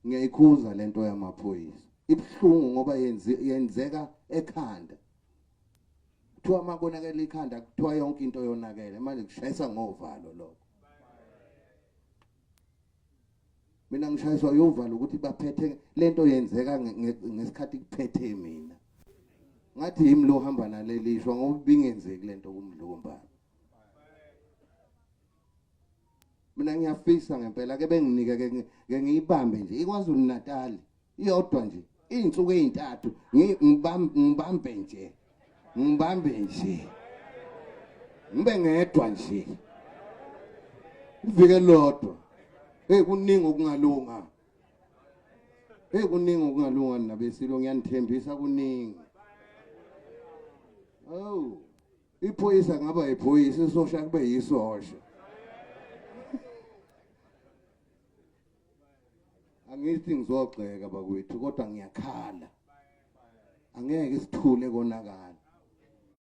Ngiyayikhuza lento yamaphoyisa. Ibuhlungu ngoba yenzeka ekhanda. Kuthiwa makonakele ikhanda kuthiwa yonke into yonakele manje kushayisa ngovalo lokho. Mina ngishayiswa yovalo ukuthi baphethe lento yenzeka ngesikhathi kuphethe mina. Ngathi yimi lo hamba nalelishwa ngoba ibingenzeki lento kumdlokombane. Mina ngiyafisa ngempela ke benginike ke ke ngiyibambe nje iKwaZulu Natal iyodwa nje izinsuku ezintathu ngibambe nje ngibambe nje ngibe ngedwa nje ivike lodwa. Hey, kuningi okungalunga. Hey, kuningi okungalunga nabesilo, ngiyanithembisa kuningi. Oh, iphoyisa ngaba iphoyisa, isosha kube yisosha. Angithi ngizogxeka bakwethu, kodwa ngiyakhala. Angeke sithule konakala.